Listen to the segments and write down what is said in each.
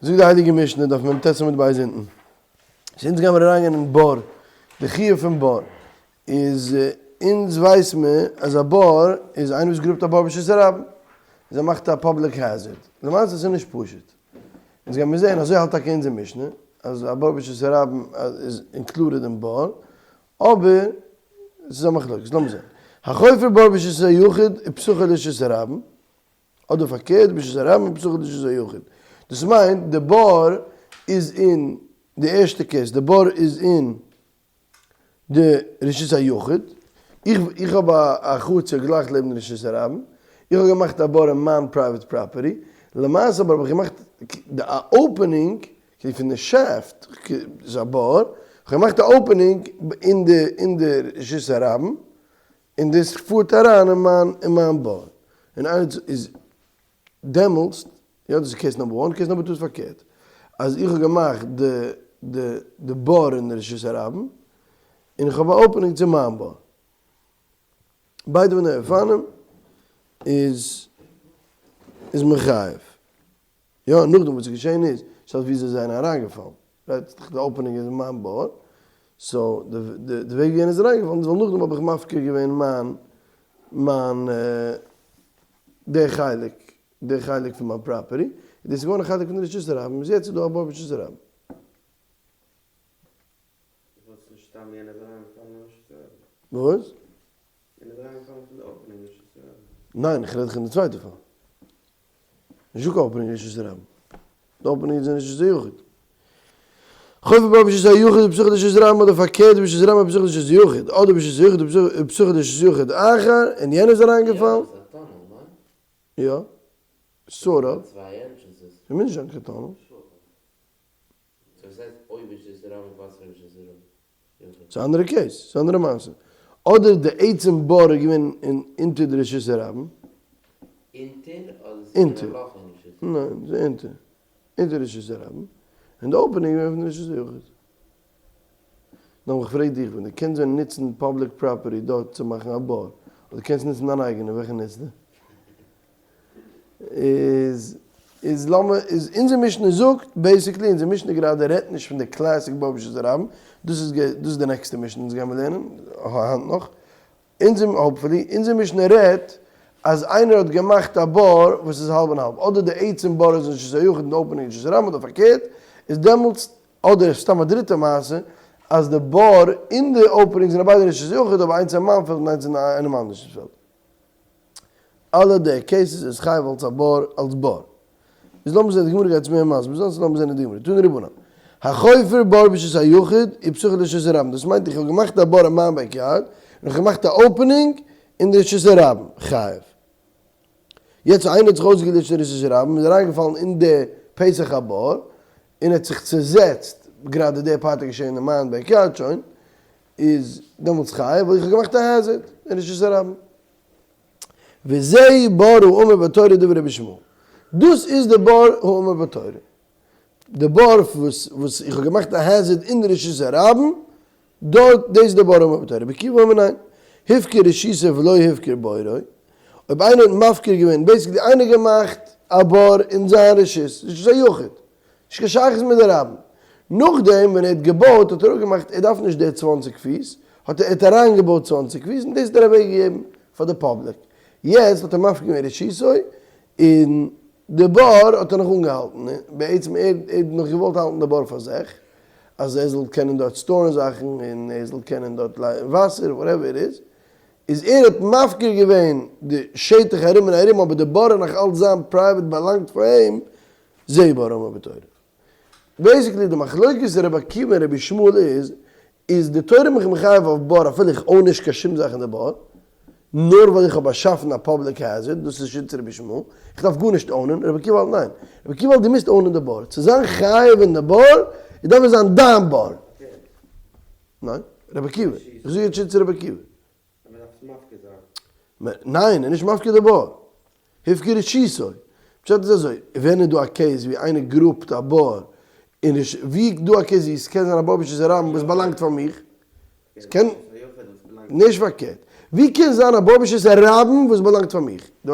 זאגט די הייליגע משנה, דף מ ט עמוד ב' אונטן, סאו אונז גיימיר אריינגיין אין בור, די חיוב פון בור איז, אונז ווייס מיר אז א בור איז איינער וואס גראבט א בור ברשות הרבים, איז ער מאכט א public hazard, למעשה איז עס נישט פשוט, אונז גיימיר זעהן אזוי האלט טאקע אונזער משנה, אז א בור ברשות הרבים איז included אין בור, אבער עס איז א מחלוקת, לאמיר זעהן, החופר בור ברשות היחיד ופתחו לרשות הרבים, אדער פארקערט ברשות הרבים ופתחו לרשות היחיד. דאס מיינט די בור איז אין די ערשטע case, די בור איז אין די רשות היחיד, איך איך האב א חצר גלייך לעבן די רשות הרבים, איך האב געמאכט א בור אין מיין private property, למעשה אבער האב איך געמאכט די א opening פון די shaft, ס'איז א בור, איך האב געמאכט א opening אין די אין די רשות הרבים, און דאס פארט אריין אין מיין אין מיין בור, און איינער איז דעמאלטס, יא דאס איז case number one, case number two איז פארקערט, אז איך האב געמאכט די די די בור אין רשות הרבים, און איך האב א opening צו מיין בור. ביידע פון די אופנים איז איז מחייב. יא, נאכדעם וואס איז געשען איז, שטייט ווי זיי זענען אריינגעפאלן. right, די opening איז אין מיין בור, so די די וועג ווי יענער איז אריינגעפאלן איז ווייל נאכדעם האב איך מפקיר געווען מיין מיין די חלק די חלק פון מיין property, און דאס איז געווארן א חלק פון די רשות הרבים, איז יעצט איז דא א בור ברשות הרבים. וואס נישט סתם יענער איז אריינגעפאלן אין רשות הרבים? וואס? יענער איז אריינגעפאלן פון די opening אין רשות הרבים. ניין, איך רעד דאך אין די צווייטע פאל. נישט דא קיין opening אין רשות הרבים. די opening איז אין רשות היחיד. חופר בור ברשות היחיד ופתחו לרשות הרבים אדער פארקערט ברשות הרבים ופתחו לרשות היחיד אדער ברשות היחיד ופתחו לרשות היחיד אחר און יענער איז אריינגעפאלן. יא. sort of. ס'מוז נישט זיין קיין tunnel. ס'איז א אנדערע case, ס'איז א אנדערע מעשה. אדער די עצם בור איז געווען אין אונטער די רשות הרבים. אונטער אדער ס'איז געווען א לאך אין רשות הרבים? ניין, ס'איז אונטער. אונטער רשות הרבים. און די opening איז געווען פון רשות היחיד. נאר איך פרעג דיך, ווען דו קענסט ווען נוצן public property דארט צו מאכן א בור, אדער קענסט נוצן דיין אייגענע, וועלכע נוצטו? איז איז לאמיר איז אונזער משנה זאגט basically אונזער משנה גראדע רעדט נישט פון די classic בור ברשות הרבים, דאס איז דאס איז די נעקסטע משנה אונז גיימיר לערנען היינט נאך, אונזער hopefully אונזער משנה רעדט אז איינער האט געמאכט א בור וואס איז האלב און האלב אדער די עצם בור איז רשות היחיד און די opening איז רשות הרבים אדער פארקערט איז דעמאלטס אדער סתם א דריטע מעשה אז די בור און די opening זענען ביידע רשות היחיד אבער איינס אין מיין פעלד און איינס אין איינעם אנדערש'ס פעלד. אלע די cases איז חייב אלס א בור אלס בור. איז לאמיר זען די גמרא גייט עס מער מסביר זיין so לאמיר זען אין די גמרא. תנו רבנן. החופר בור ברשות היחיד ופתחו לרשות הרבים דאס מיינט איך האב געמאכט א בור אין מיין backyard און איך האב געמאכט א opening אין די רשות הרבים. חייב. יעצט איינער האט זיך אויסגעגליטשט אין רשות הרבים איז אריינגעפאלן אין די פתח הבור און האט זיך צוזעצט גראדע די part איז געשען אין מיין backyard שוין איז דעמאלטס חייב ווייל איך האב געמאכט א hazard אין רשות הרבים. וזה בור האמור בתורה דברי רבי ישמעאל. דאס איז די בור האמור בתורה. די בור וואס וואס איך האב געמאכט א hazard אין רשות הרבים, דארט דאס איז די בור האמור בתורה. רבי עקיבא אומר ניין. הפקיר רשותו ולא הפקיר בורו. אויב איינער האט מפקיר געווען, basically איינער געמאכט א בור אין זיין רשות, רשות היחיד. נישט קיין שייכות מיט די רבים. נאכדעם ווען ער האט געבויט האט ער אפגעמאכט ער דארף נישט די צוואנציג פיס, האט ער האט אריינגעבויט צוואנציג פיס און דאס האט ער אוועק געגעבן פאר די public. יעצט האט ער מפקיר געווען רשותו און די בור האט ער נאך אנגעהאלטן, בעצם ער האט נאך געוואלט האלטן די בור פאר זיך אז ער זאל קענען דארט store ן זאכן און ער זאל קענען דארט לייגן וואסער whatever it is, איז ער האט מפקיר געווען די שטח ארום און ארום אבער די בור איז נאך אלץ זיין private באלאנגט פאר אים, זה בור האמור בתורה. basically די מחלוקת רבי עקיבא און רבי ישמעאל איז, איז די תורה מיך מחייב אויף בור אפילו איך own נישט קיין שום זאך אין די בור, נאר ווייל איך האב באשאפן א public hazard, דאס איז שיטת רבי ישמעאל, איך דארף גארנישט own ען, רבי עקיבא האלט ניין, רבי עקיבא האלט דו מוזט own ען די בור, צו זיין חייב אין די בור, איז דארף עס זיין דיין בור. ניין, רבי עקיבא, איך זאג יעצט שיטת רבי עקיבא. אז מען דארף עס מפקיר זיין. ניין, ער איז נישט מפקיר די בור. הפקיר רשותו. פשט איז אזוי, ווען איז דא א case ווי איינער גראבט א בור, און נישט, ווי איז דא א case ווי עס קען זיין א בור ברשות הרבים וואס באלאנגט פאר מיך? עס קען, נישט פארקערט. ווי קען זיין א בור ברשות הרבים וואס באלאנגט פאר מיך? די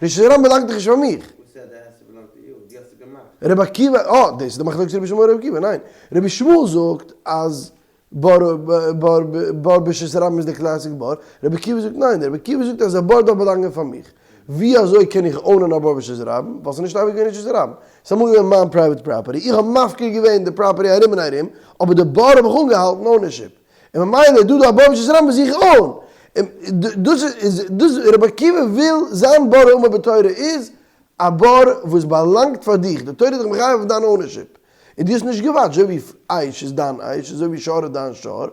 רשות הרבים באלאנגט דאך נישט פאר מיך. וואס איז אז די עסק באלאנגט דיר? דו האסט עס געמאכט. רבי עקיבא, אה, דאס איז די מחלוקת רבי ישמעאל רבי עקיבא, ניין, רבי ישמעאל זאגט אז בור בור בור ברשות הרבים איז די classic בור, רבי עקיבא זאגט ניין, רבי עקיבא זאגט אז א בור דארף באלאנגען פאר מיך, ווי אזוי קען איך own ען א בור ברשות הרבים, ווייל ס'איז נישט אייביג געווען רשות הרבים, ס'איז אמאל געווען מיין private property, איך האב מפקיר געווען די property ארום און ארום, אבער די בור האב איך אנגעהאלטן ownership, און ממילא איז דא דא א בור ברשות הרבים וואס איך own, און דאס איז דאס רבי עקיבא וויל זיין בור האמור בתורה איז א בור וואס באלאנגט פאר דיך, די תורה איז דיך מחייב אויף דיין ownership, און דו האסט נישט געוואטשט, אזוי ווי אש איז דיין אש, אזוי ווי שור איז דיין שור,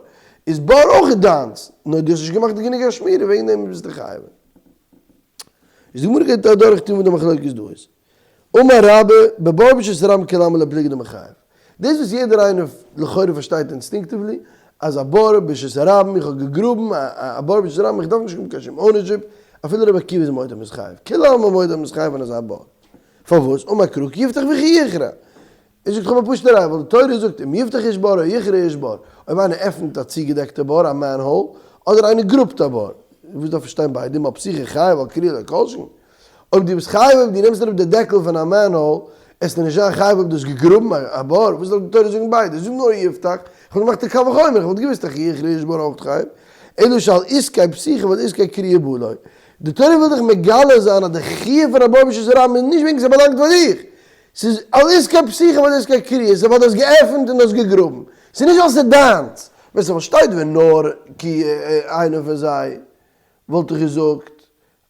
איז בור אויך דיינס, נאר דו האסט נישט געמאכט גענוג א שמירה, וועגן דעם ביסטו חייב. איז די גמרא גייט אדורך טון וואס די מחלוקת דא איז. אמר רבה, בבור ברשות הרבים כולי עלמא לא פליגי דמיחייב. דאס וואס יעדער איינער לכאורה פארשטייט instinctively, אז א בור ברשות הרבים, איך האב געגראבן א בור ברשות הרבים, איך דארף נישט האבן קיין שום ownership, אפילו רבי עקיבא איז מודה מ'איז חייב, כולי עלמא מודה מ'איז חייב אין אזא בור. פארוואס? אמר קרא כי יפתח וכי יכרה. ער זאגט איך האב א פשוטע ראיה, ווייל די תורה זאגט אם יפתח איש בור או יכרה איש בור, אויב איינער עפנט א צוגעדעקטע בור, א manhole, אדער איינער גראבט א בור, וואס דארף איך שטיין ביידע, אם על פתיחה חייב על כרייה לא כל שכן. אויב דו ביסט חייב אויב דו נעמסט אראפ די דעקל פון א manhole, עסטו נישט זיין חייב אויב דו האסט געגראבן א בור, וואס דארף די תורה זאגן ביידע? זאג נאר יפתח, איך וואלט געמאכט א קל וחומר, איך וואלט געוואוסט אז יכרה איש בור אויך חייב, אלא שעל עסקי פתיחה ועל עסקי כרייה בא לו. די תורה וויל דיך מגלה זיין אז די חיוב פון א בור ברשות הרבים איז נישט וועגן ס'באלאנגט פאר דיך, ס'איז על עסקי פתיחה ועל עסקי כרייה, ס'איז ווייל דו האסט געעפנט און דו האסט געגראבן, ס'איז נישט ווייל ס'איז דיינס, ווען ס'פארשטייט ווען נאר כי איינער פון זיי וואלט איך געזאגט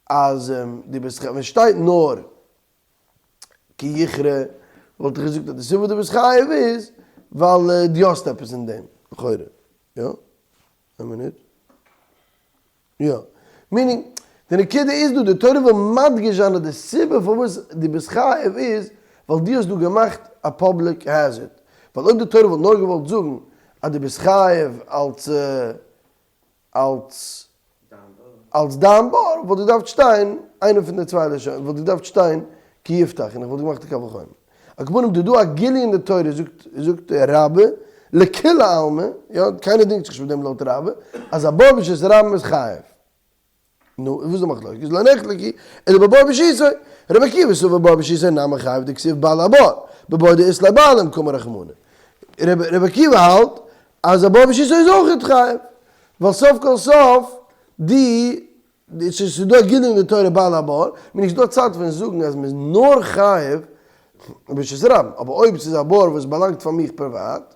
אז דו ביסט חייב, ווען שטייט נאר כי יכרה וואלט איך געזאגט אז די סיבה דו ביסט חייב איז ווייל דו האסט עפעס אין דעם, לכאורה, יא? איין מינוט. יא. meaning, די נקודה איז דא, די תורה וויל מדגיש זיין אז די סיבה פארוואס דו ביסט חייב איז ווייל דו האסט דא געמאכט א public hazard. ווייל אויב די תורה וואלט נאר געוואלט זאגן אז דו ביסט חייב אלס אלס אלס דיין בור וואלט געדארפט שטיין איינע פון די צוויי לשונות, וואלט געדארפט שטיין כי יפתח און איך וואלט געמאכט א קל וחומר. על כל פנים דא דא א גילוי אין די תורה זאגט זאגט רבה לכולי עלמא, יא קיינער דינגט זיך נישט מיט דעם לויט רבה, אז א בור ברשות הרבים איז חייב. נו, וואס איז די מחלוקת? לא נחלקו, אלא בבור ברשותו. רבי עקיבא סבר בור ברשותו נמי חייב דכתיב בעל הבור, בבור דאית ליה בעלים קאמר רחמנא. רבי עקיבא האלט אז א בור ברשותו איז אויכעט חייב, ווייל סוף כל סוף די, ס'איז דא א גילוי אין די תורה בעל הבור, מיינט נישט דא א צד פון זאגן אז מ'איז נאר חייב ברשות הרבים, אבער אויב ס'איז א בור וואס באלאנגט פאר מיך פריוואט,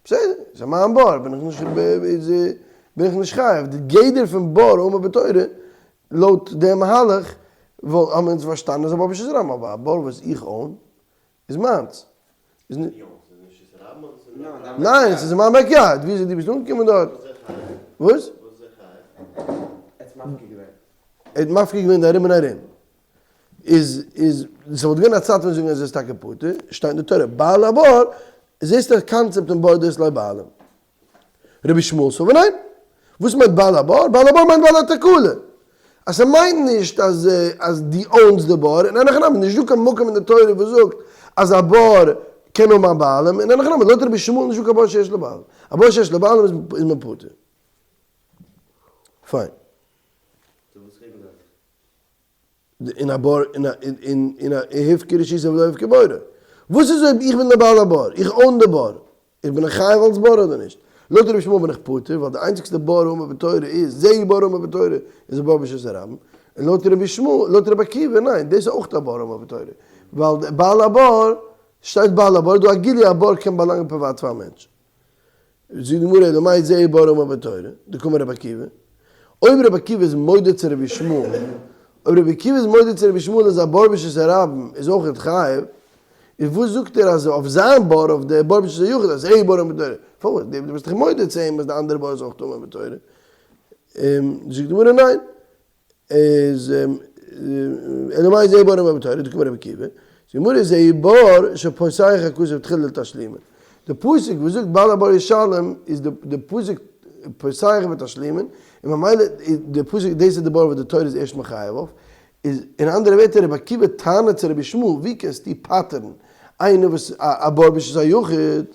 בסדר, ס'איז מיין בור, בין איך נישט בין איך נישט חייב, די גדר פון בור האמור בתורה, לויט די מהלך, וואלט האבן אונז פארשטאנען אז א בור ברשות הרבים, אבער א בור וואס איך own, איז מיינס. איז נישט. ניין, ס'איז אין מיין backyard, וויאזוי דו ביסט אנגעקומען דארט. וואס? ער האט מפקיר געווען די ארום און ארום. איז איז ס'וואלט געווען א צייט פון זאגן אז עס איז טאקע פטור, שטייט אין די תורה בעל הבור, זעסט א קאנצעפט אין בור דאית ליה בעלים. רבי ישמעאל סבר ניין. וואס מיינט בעל הבור? בעל הבור מיינט בעל התקלה. אז ס'מיינט נישט אז אז דו own סט די בור, און אין הכי נמי, נישט דא קיין מקום אין די תורה וואס זאגט אז א בור קען האבן א בעלים, און אין הכי נמי, לויט רבי ישמעאל איז נישט דא קיין בור שיש לו בעלים. א בור שיש לו בעלים איז מען פטור. פיין. אין א בור אין א אין אין א הפקיר רשותו ולא הפקיר בורו. וואס איז אויב איך בין דער בעל הבור, איך own די בור, איך בין א חייב אלס בור אדער נישט? לויט רבי ישמעאל בין איך פטור, ווייל די איינציגסטע בור האמור בתורה איז, זה בור האמור בתורה, איז א בור ברשות הרבים. און לויט רבי ישמעאל, לויט רבי עקיבא, ניין, דאס איז אויך א בור האמור בתורה. ווייל בעל הבור, שטייט בעל הבור, דא א גילוי א בור קען באלאנגען פריוואט פאר א מענטש. זאגט די גמרא אלא מאי זה בור האמור בתורה, דקאמר רבי עקיבא, אויב רבי עקיבא איז מודה צו רבי ישמעאל, אויב רבי עקיבא איז מודה צו רבי ישמעאל אז א בור ברשות הרבים איז אויכעט חייב, איז וואס זאגט ער אז אויף זיין בור, אויף די בור ברשות היחיד, אז זה בור האמור בתורה, פארוואס? דו ביסט דאך מודה צו אים אז די אנדערע בור איז אויך טמא בתורה. זאגט די גמרא ניין, איז אלא מאי זה בור האמור בתורה, דקאמר רבי עקיבא, די גמרא איז זה בור שפותח הכתוב תחילה לתשלומין, די פסוק וואס זאגט בעל הבור ישלם איז די פסוק פותח בתשלומין, און ממילא די פסוק דאס איז די בור וואס די תורה איז ערשט מחייב אויף, איז אין אנדערע ווערטער רבי עקיבא טענה'ט צו רבי ישמעאל ווי קענסטו פטר'ן איינער וואס א בור ברשות היחיד,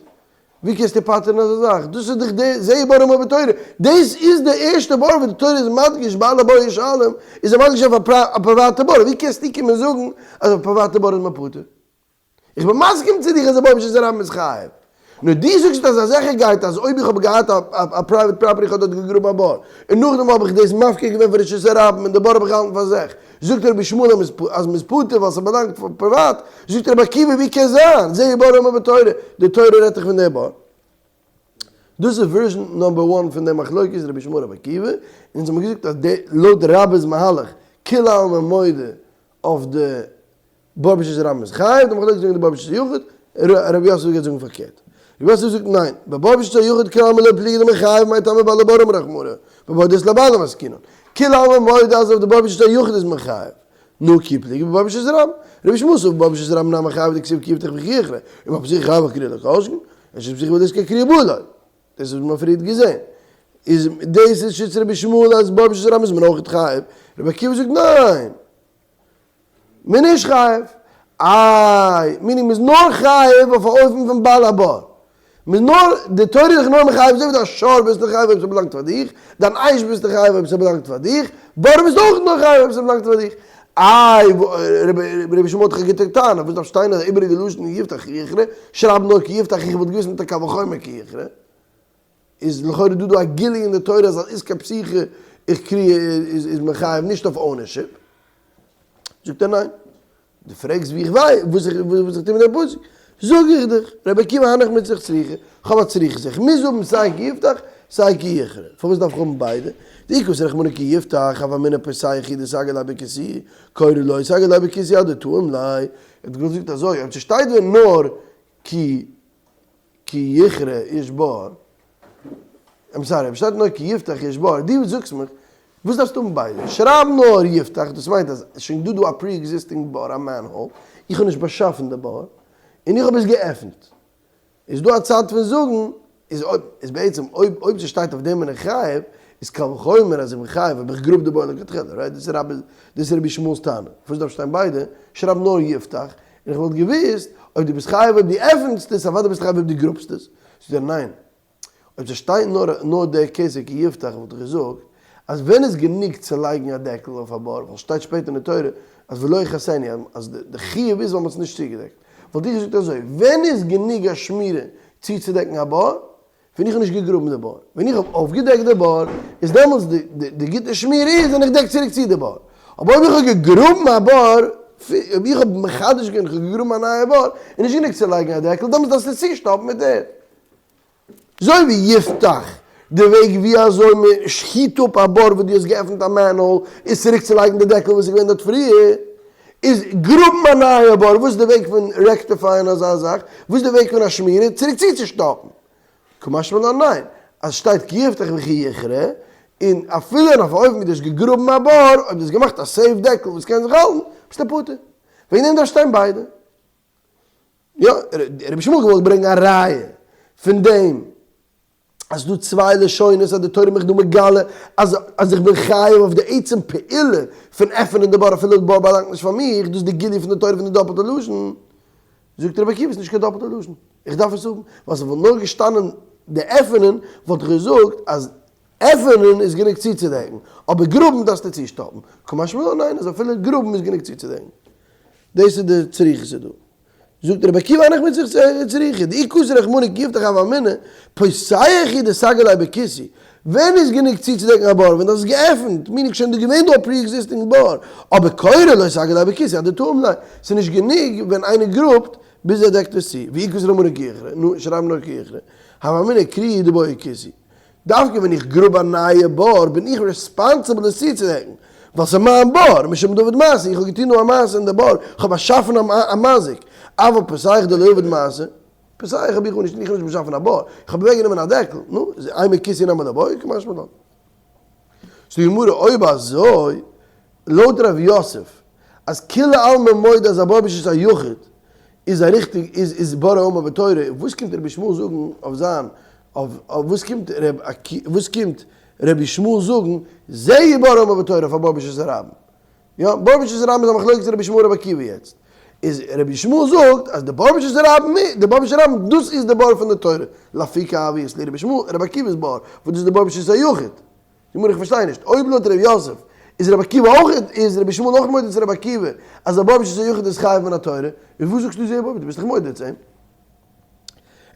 ווי קענסטו פטר'ן אזא זאך? דאס איז דאך די זה בור האמור בתורה, דאס איז די ערשטע בור וואס די תורה איז מדגיש בעל הבור ישלם, איז ער מדגיש אויף א פריוואטע בור, ווי קענסטו קומען זאגן אז אויף א פריוואטע בור איז מען פטור? איך בין מסכים צו דיך אז א בור ברשות הרבים איז חייב. נאר דו זאגסט אז א זיכערקייט אז אויב איך האב געהאט א private property איך האב דארט געגראבן א בור און נאכדעם האב איך דאס מפקיר געווען פאר רשות הרבים און די בור האב איך געהאלטן פאר זיך, זאגט רבי ישמעאל אז מ'איז פטור ווייל ס'באלאנגט פאר פריוואט, זאגט רבי עקיבא ווי קען זיין, זהו בור האמור בתורה, די תורה רעדט דאך פון די בור. דאס איז version number one פון די מחלוקת רבי ישמעאל רבי עקיבא, און אונז האבן געזאגט אז די לויט רבה'ס מהלך כולי עלמא מודה אויף די בור ברשות הרבים איז חייב, די מחלוקת איז וועגן די בור ברשות היחיד, רבי יוסף גייט זאגן פארקערט. רבי יוסף זאגט ניין, בבור ברשות היחיד כולי עלמא לא פליגי דמיחייב מאי טעמא בעל הבור אמר רחמנא, בבור דאית ליה בעלים עסקינן. כולי עלמא מודה אז אויף די בור ברשות היחיד איז מען חייב. נו כי פליגי בבור ברשות הרבים. רבי ישמעאל סבר בבור ברשות הרבים נמי חייב דכתיב כי יפתח וכי יכרה, און בבור פתיחה חייב כריעה לא כל שכן, רשות פתיחה ולא איז כריעה בלא. דאס האט מען פריערט געזען. איז דאס איז שיטת רבי ישמעאל אז בור ברשות הרבים איז מען אויכעט חייב. רבי עקיבא זאגט ניין! מען איז נישט חייב. איי, meaning מ'איז נאר חייב אויף א אופן פון בעל הבור. מ'איז נאר, די תורה איז דיך נאר מחייב אזוי ווי דיין שור ביסטו חייב אויב ס'באלאנגט פאר דיך, דיין אש ביסטו חייב אויב ס'באלאנגט פאר דיך, בור ביסטו אויך נאר חייב אויב ס'באלאנגט פאר דיך. איי, רבי ישמעאל האט דאך א גוטע טענה, וואס דארף שטיין א איבעריגע לשון יפתח יכרה, שרייב נאר כי יפתח, איך וואלט געוואוסט מיט א קל וחומר כי יכרה. איז לכאורה דא דא א גילוי אין די תורה אז על עסקי פתיחה איך כריעה איז מחייב נישט אויף ownership. זאגט ער ניין. דו פרעגסט ווי איך ווייס וואס איך וואס איך טו מיט דעם פסוק. זאג איך דיך, רבי עקיבא הנך מצריך צריכה, כ'האב א צריכה, איך מוז האבן סיי כי יפתח סיי כי יכרה. פארוואס דארף איך האבן ביידע? דאי כתב רחמנא כי יפתח, הוה אמינא פותח הוא דסגי ליה בכיסוי, כורה לא סגי ליה בכיסוי עד דטעים ליה. ער האט געזאגט אזוי, אויב ס'שטייט ווען נאר כי כי יכרה איש בור, I'm sorry, אויב שטייט נאר כי יפתח איש בור, דו זאגסט מיך, וואס דארפסטו האבן ביידע? שרייב נאר יפתח, דאס מיינט אז עס איז שוין דא דא א pre-existing בור, א manhole, איך האב נישט באשאפן די בור, און איך האב עס געעפנט. איז דא א צד פון זאגן, איז אויב, איז בעצם אויב אויב ס'שטייט אויף דעם בין איך חייב, איז קל וחומר אז איך בין חייב אויב איך גראב די בור לכתחילה, right? דאס איז רבי, דאס איז רבי ישמעאל'ס טענה. פארוואס דארף שטיין ביידע? שרייב נאר יפתח, און איך וואלט געוואוסט, אויב דו ביסט חייב אויב דו עפענסט עס, אוודאי ביסטו חייב אויב דו גראבסט עס. זאגט ער ניין. אויב ס'שטייט נאר נאר דער כסא כי יפתח וואלט איך געזאגט אז ווען איז גענוג צו לייגן א דעקל אויף א בור, ווייל שטייט שפעטער אין די תורה אז ולא יכסנו, אז די חיוב איז ווייל מ'האט עס נישט צוגעדעקט. וואלט איך געזאגט אזוי, ווען איז גענוג א שמירה צוצודעקן א בור? ווען איך האב נישט געגראבן די בור. ווען איך האב אויפגעדעקט די בור, איז דעמאלטס די גוטע שמירה איז ווען איך דעק צוריק צו די בור. אבער אויב איך האב געגראבן א בור, אויב איך האב מחדש געווען, איך האב געגראבן א נייע בור, איז נישט גענוג צו לייגן א דעקל, דעמאלטס דארפסטו צושטאפן מיט ערד. אזוי ווי יפתח, די וועג ווי אזוי מען היט אפ א בור וואס דו האסט געעפנט א manhole, איז צוריק צו לייגן די דעקל וואס איז געווען דארט פריער. איז גראבן א נייע בור, וואס איז די וועג פון rectify ען אזא זאך? וואס איז די וועג פון א שמירה צוריק צוצושטאפן? קא משמע לן ניין, אז שטייט כי יפתח וכי יכרה, און אפילו אויף א אופן ווי דו האסט געגראבן א בור, אויב דו האסט געמאכט א safe דעקל וואס קען זיך האלטן, ביסטו פטור. וועגן דעם דארף שטיין ביידע. יא, רבי ישמעאל האט געוואלט ברענגען א ראיה פון דעם אז ס'דא צוויי לשונות אז די תורה מיך דא מגלה אז אז איך בין חייב אויף די עצם פעולה פון עפענען די בור אפילו די בור באלאנגט נישט פאר מיך, דאס איז די גילוי פון די תורה פון די דאפלטע לשון. זאגט רבי עקיבא ס'איז נישט קיין דאפלטע לשון, איך דארף עס האבן, ווייל ס'וואלט נאר געשטאנען די עפענען וואלט איך געזאגט אז עפענען איז גענוג צוצודעקן, אבער גראבן דארפסטו צושטאפן, קא משמע לן ניין אז אפילו גראבן איז גענוג צוצודעקן. דאס איז די צריכותא דא. זאגט רבי עקיבא הנך מצריך צריכא, דאי כתב רחמנא כי יפתח הוה אמינא, פותח הוא דסגי ליה בכיסוי, ווען איז גענוג צוצודעקן א בור ווען דאס איז געעפנט, meaning שוין דא געווען דא א pre-existing בור, אבער כורה לא סגי ליה בכיסוי עד דטעים ליה, ס'איז נישט גענוג ווען איינער גראבט ביז ער דעקט עס צו, ואי כתב רחמנא כי יכרה, נו, שרייב נאר כי יכרה, הוה אמינא כריעה דבעי כיסוי. דווקא ווען איך גראב א נייע בור בין איך responsible עס צוצודעקן, ווייל ס'איז מיין בור, משום דעבד מעשה, איך האב געטון דא א מעשה אין די בור, איך האב באשאפן א מזיק, אבל פותח דלא עביד מעשה, פותח האב איך גארנישט, איך האב נישט באשאפן א בור, איך האב אוועקגענומען א דעקל, נו, איז אימא כיסוי נמי לא בעי, קא משמע לן. זאגט די גמרא, אויב אזוי, לויט ר' יוסף, אז כולי עלמא מודה אז א בור ברשות היחיד איז א ריכטיג איז איז בור האמור בתורה, וואס קומט רבי ישמעאל זאגן אויף זיין אויף וואס קומט וואס קומט רבי ישמעאל זאגן זה בור האמור בתורה אויף א בור ברשות הרבים? יא, בור ברשות הרבים איז א מחלוקת רבי ישמעאל רבי עקיבא יעצט איז רבי ישמעאל זאגט אז די בור ברשות הרבים די בור ברשות הרבים דאס איז די בור פון די תורה לאפוקי אבי אית להו רבי ישמעאל רבי עקיבא'ס בור וואס דאס איז די בור ברשות היחיד. גמרא איך פארשטיי נישט, אויב לויט ר' יוסף. איז רבי עקיבא אויך איז רבי ישמעאל אויך מודה צו רבי עקיבא אז א בור ברשות היחיד איז חייב מן התורה, איז וואס זאגסטו זה בור? דו ביסט דאך מודה צו אים.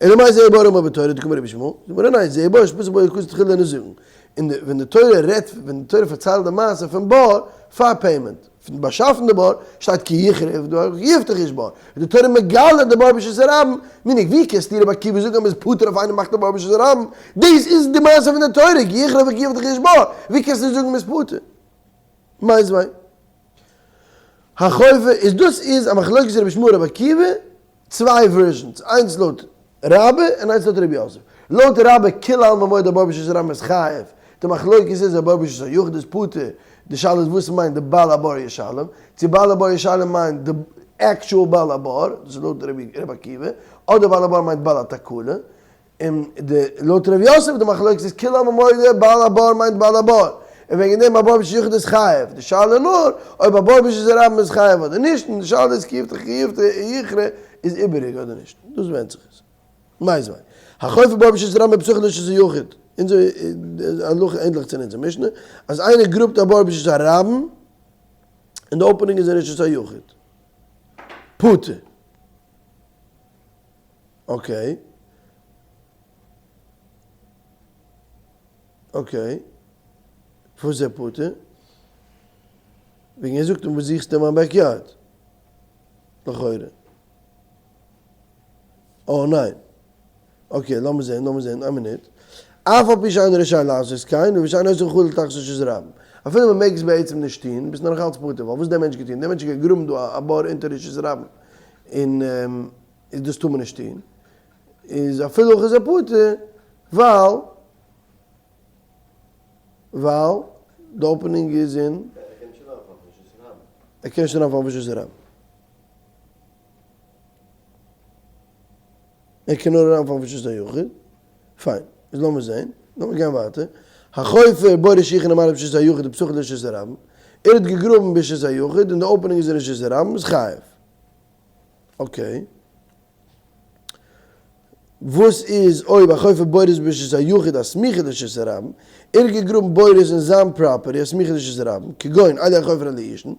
אלא מאי זה בור אמר בתורה דקאמר רבי ישמעאל, זאגט גמרא ניין זה בור שפתח בו הכתוב תחילה לנזקין, און די ווען די תורה רעדט ווען די תורה פארציילט די מעשה פון בור פאר payment, פון באשאפן די בור, שטייט כי יכרה כי יפתח איש בור, איז די תורה מגלה די בור ברשות הרבים, מיניג ווי קענסטו רבי עקיבא זאגן אז מ'איז פטור אויף איינער מאכט א בור ברשות הרבים, דאס איז די מעשה פון די תורה כי יכרה כי יפתח איש בור, ווי קענסטו זאגן מ'איז פטור? מיתיבי. החופר איז דאס איז א מחלוקת רבי ישמעאל רבי עקיבא, צוויי versions, איינס לויט רבה און איינס לויט רבי יוסף. לויט רבה כולי עלמא מודה בור ברשות הרבים איז חייב, די מחלוקת איז אויב בור ברשות היחיד איז פטור, די שאלה איז וואס מיינט די בעל הבור ישלם, צו בעל הבור ישלם מיינט די actual בעל הבור, דאס איז לויט רבי עקיבא, אדער בעל הבור מיינט בעל התקלה, און די לויט ר' יוסף די מחלוקת איז כולי עלמא מודה בעל הבור מיינט בעל הבור, און וועגן דעם א בור ברשות יחיד איז חייב, די שאלה איז נאר אויב א בור ברשות הרבים איז חייב אדער נישט, און די שאלה איז כי יפתח כי יפתח יכרה איז איבעריג אדער נישט, דאס ווענדט זיך עס. מיתיבי. החופר בור ברשות הרבים ובפתחו לרשות היחיד, אונזער הלכה ענדליך צו אונזער משנה, אז איינער גראבט א בור ברשות הרבים און די opening איז אין רשות היחיד. פטור. Okay. Okay. וואס איז ער פטור? וועגן ער זאגט אים וואס זוכסטו אין מיין backyard? לכאורה. אה ניין. Okay לאמיר זעהן לאמיר זעהן איין מינוט. אף על פי שאינו רשאי לעשות כן, ושאינו עושה חלל תחת רשות הרבים. אפילו מען מעג עס בעצם נישט טוהן, ביסט נאך אלץ פטור, ווייל וואס האט דער מענטש געטוהן? דער מענטש האט געגראבן דא א בור אונטער רשות הרבים. און איז דאס טאר מען נישט טון, איז אפילו אויך איז ער פטור, ווייל ווייל די opening איז אין. ער קען נישט אריינפאלן פון רשות הרבים. ער קען נאר אריינפאלן פון רשות היחיד. פיין, איז לאמיר זעהן, לאמיר גיין ווייטער. החופר בורות שיחין למעלה ברשות היחיד ופתחו לרשות הרבים. ער האט געגראבן ברשות היחיד און די opening איז אין רשות הרבים, איז חייב. Okay. וואס איז אויב החופר בורות ברשות היחיד הסמוכה לרשות הרבים, ער האט געגראבן בורות אין זיין property הסמוכה לרשות הרבים, כגון אלו החופרין ליישן,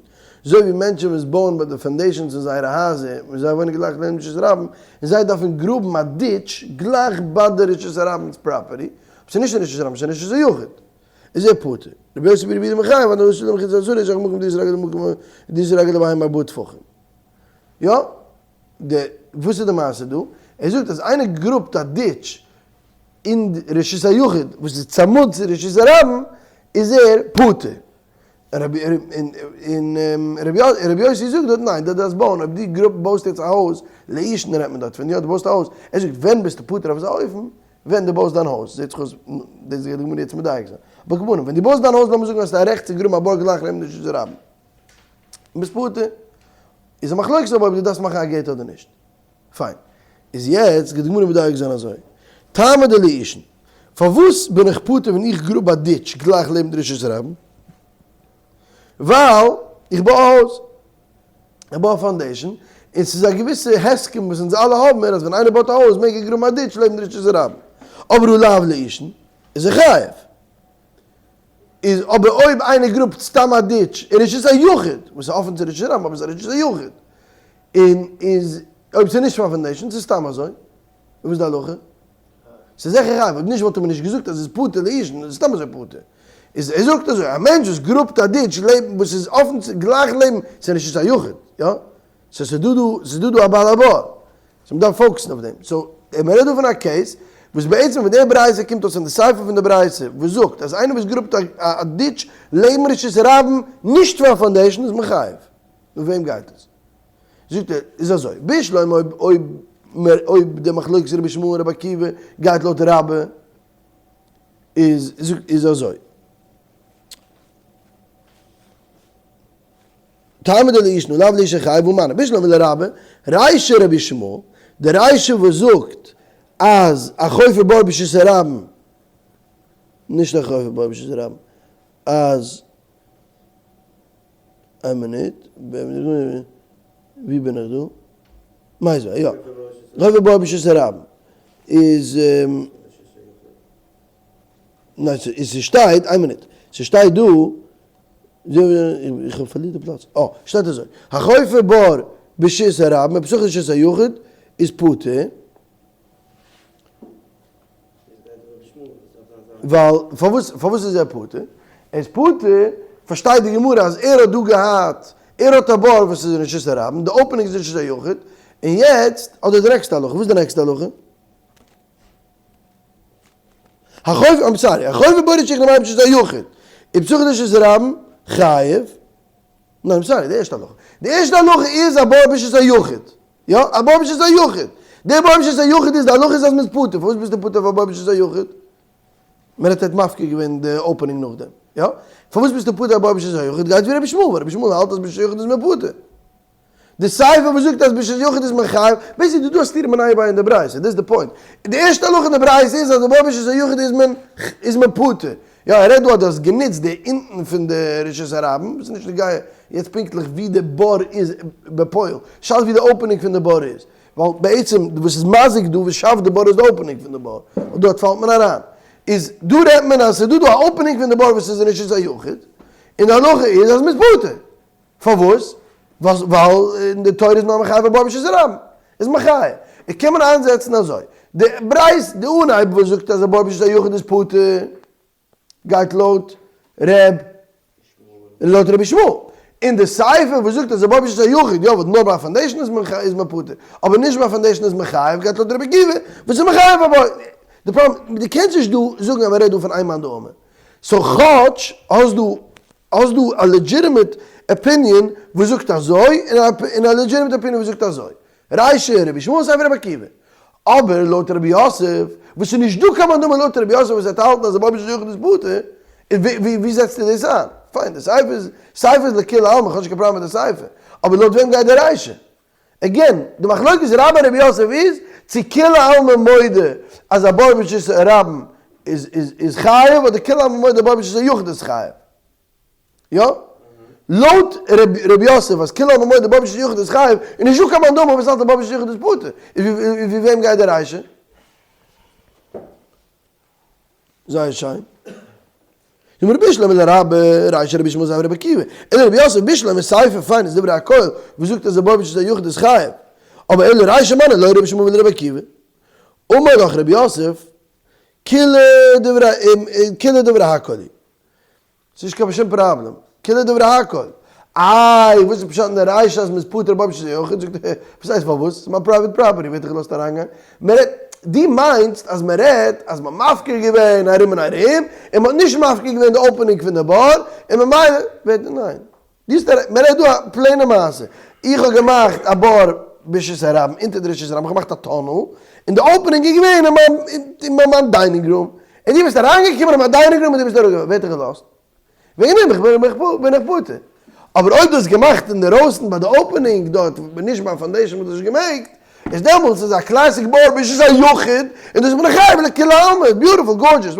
אזוי ווי מענטשן וואס בויען ביי די foundations אין זייערע הייזער, וואס זיי וואוינען גלייך נעבן רשות הרבים, און זיי דארפן גראבן א ditch גלייך ביי די רשות הרבים'ס property, אבער ס'איז נישט אין רשות הרבים, ס'איז אין רשות היחיד. איז ער פטור. רבי יוסי ברבי יהודה מחייב, אנדערע רשות למחיצה אסורה, יש מקום דריסת רגל למקום דריסת רגל לבהמה ארבעה טפחים. יא, די, וואס איז די מעשה דא? ער זאגט אז איינער גראבט א ditch אין רשות היחיד וואס איז צמוד צו רשות הרבים איז ער פטור. און רבי יוסי זאגט דארט ניין, דו דארפסט בויען, אויב דו גראבסט בויסט יעצט א הויז, ליישן רעדט מען דארט פון, יא דו בויסט א הויז, ער זאגט ווען ביסטו פטור אויף אזא אופן, ווען דו בויסט דיין הויז, זעט זיך אויס, דאס גייט די גמרא יעצט מדייק זיין, אבער כמובן ווען דו בויסט דיין הויז לאמיר זאגן האסטו א רעכט צו גראבן א בור גלייך נעבן די רשות הרבים. ביסט פטור. איז א מחלוקת אבער אויב דו דארפסט מאכן א gate אדער נישט. פיין. איז יעצט גייט די גמרא מדייק זיין אזוי. טעמא דליישן. פארוואס בין איך פטור ווען איך גראב א ditch גלייך לעבן די רשות הרבים? ווייל איך בוי א הויז. איך בוי א foundation. און ס'איז א געוויסע הסכם וואס אונז אלע האבן מיר אז ווען איינער בויט א הויז מעג ער גראבן א ditch לעבן די רשות הרבים. אבער הא לאו ליישן איז ער חייב. איז אבער אויב איינער גראבט סתם א ditch אין רשות היחיד, וואס איז אפען צו רשות הרבים אבער ס'איז א רשות היחיד, און איז אויב ס'איז נישט פאר foundation ס'איז סתם אזוי, וואס איז די הלכה? ס'איז זיכער חייב, אויב נישט וואלט ער מיר נישט געזאגט אז ס'איז פטור ליישן, איז סתם אזוי פטור. איז ער זאגט אזוי, א מענטש וואס גראבט א ditch לעבן וואס איז אפען צו גלייך לעבן, ס'איז רשות היחיד, יא? so ס'איז דא דא, ס'איז דא דא א בעל הבור. so מ'דארף focus ן אויף דעם. so מ'רעדט דא פון א case וואס בעצם ווען די ברייתא קומט אויס אין די סיפא פון די ברייתא וואס זאגט אז איינער וואס גראבט א ditch לעבן רשות הרבים נישט פאר foundation איז מחייב. נאך וועם גייט עס? זאגט ער איז אזוי בשלמא אויב אויב אויב די מחלוקת רבי ישמעאל און רבי עקיבא גייט לויט רבה איז איז אזוי. טעמא דליישן לאו ליישן חייב הא מני בשלמא לרבה רישא רבי ישמעאל, די רישא וואס זאגט אז החופר בור ברשות הרבים, נישט החופר בור ברשות הרבים, אז איין מינוט, ווי בין איך דא? מיתיבי, יא, חופר בור ברשות הרבים איז, ניין ס'שטייט, איין מינוט, ס'שטייט דא. איך האב פארלירט די פלאץ. אה, שטייט אזוי, החופר בור ברשות הרבים ופתוח לרשות היחיד איז פטור. ווייל פארוואס פארוואס איז ער פטור? ער איז פטור, פארשטייט די גמרא אז ער האט דא געהאט, ער האט א בור וואס איז אין רשות הרבים, די opening איז אין רשות היחיד, און יעצט, אדער די נעקסטע הלכה, וואס איז די נעקסטע הלכה? החופר, I'm sorry, החופר בור ברשות הרבים ברשות היחיד, ופתוח לרשות הרבים חייב, ניין I'm sorry, די ערשטע הלכה, די ערשטע הלכה איז א בור ברשות היחיד, יא, א בור ברשות היחיד, די בור ברשות היחיד איז, די הלכה איז אז מ'איז פטור, פארוואס ביסטו פטור אויף א בור ברשות היחיד? מען האט מפקיר געווען די opening נאכדעם, יא? פארוואס ביסטו פטור א בור ברשות היחיד? גייט ווי רבי ישמעאל, ווייל רבי ישמעאל האלט אז ברשות היחיד איז מען פטור. די סיפא וואס זאגט אז ברשות יחיד איז מען חייב, basically דא א סתירה מיניה וביה אין די ברייתא, דאס איז די point. די ערשטע הלכה אין די ברייתא איז אז די בור ברשות היחיד איז מען איז מען פטור. יא ער רעדט דא אז דו האסט גענוצט די אונטן פון די רשות הרבים, וואס איז נישט נוגע יעצט פונקטליך ווי די בור איז בפועל, שאלה ווי די opening פון די בור איז, ווייל בעצם וואס איז מזיק דא וואס שאפט די בור איז די opening פון די בור, און דארט פאלט מען אריין. איז דא רעדט מען אז ס'איז דא דא א opening פון די בור וואס איז אין רשות היחיד, און די הלכה איז אז מ'איז פטור. פארוואס? ווייל אין די תורה איז נאר מחייב א בור ברשות הרבים, איז מחייב. איך קען מיר איינזעצן אזוי, די ברייתא, די אנהייב וואס זאגט אז א בור ברשות היחיד איז פטור, גייט לויט ר' לויט רבי ישמעאל, און די סיפא וואס זאגט אז א בור ברשות היחיד, יא, נאר ביי א foundation איז מען איז מען פטור, אבער נישט ביי א foundation איז מען חייב, גייט לויט רבי עקיבא וואס איז מחייב א בור. די פראבלעם, דו קענסט נישט דא זאגן אז מען רעדט דא פון איין מאן דאמר, so כאטש האסט דא האסט דא א legitimate opinion וואס זאגט אזוי, און א legitimate opinion וואס זאגט אזוי. רישא רבי ישמעאל סיפא רבי עקיבא. אבער לויט רבי יוסף, וואס איז נישט דא קיין מאן דאמר לויט רבי יוסף וואס האט האלטן אז א בור ברשות היחיד איז פטור, איז ווי זעצטו דאס איין? פיין, די סיפא איז סיפא איז לכולי עלמא, כ'האב נישט קיין פראבלעם מיט די סיפא. אבער לויט וועם גייט די רישא? again, די מחלוקת רבה רבי יוסף איז צו כולי עלמא מודה אז א בור ברשות הרבים איז חייב אדער כולי עלמא מודה א בור ברשות היחיד איז חייב. יא? לויט רבי יוסף אז כולי עלמא מודה בור ברשות היחיד איז חייב, איז נישטא קיין מאן דאמר וואס האלט א בור ברשות היחיד איז פטור. איז ווי וועם גייט די רישא? זייער שיין. זאגט רבי בשלמא לרבה, רישא רבי ישמעאל סיפא רבי עקיבא, אלא רבי יוסף בשלמא סיפא פיין איז דברי הכל, וואס זאגט אז בור ברשות היחיד איז חייב, אבער אלא רישא מני לא רבי ישמעאל ולא רבי עקיבא. אמר לך רבי יוסף, כולה דברי הכל היא. ס'נישט קיין שום פראבלעם, כולה דברי הכל. איי וואס איז פשט אין די רישא אז מ'איז פטור בור ברשות היחיד, זאגט ער, וואס הייסט פארוואס? ס'איז מיין private property, ווער האט דיך געלאזט אריינגיין? מ'רעדט, דו מיינסט אז מ'רעדט אז מ'האט מפקיר געווען ארום און ארום, און מ'האט נישט מפקיר געווען די opening פון די בור, און ממילא ווערט, ניין. דו האסט א, מ'רעדט דא א plain ע מעשה. איך האב געמאכט א בור ברשות הרבים, אונטער די רשות הרבים, איך האב געמאכט א tunnel, און די opening איז געווען אין מיין, אין מיין dining room. און דו ביסט אריינגעקומען אין מיין dining room און דו ביסט אראפגעפאלן, ווער האט דיך געלאזט? וועגן דעם איך בין איך בין איך פטור. אבער אויב דו האסט געמאכט אינדערויסן ביי די opening דארט, נישט ביים foundation וואס דו האסט נישט געמעגט, איז דעמאלטס איז א classic בור ברשות היחיד, און דאס בין איך חייב לכולי עלמא, beautiful, gorgeous,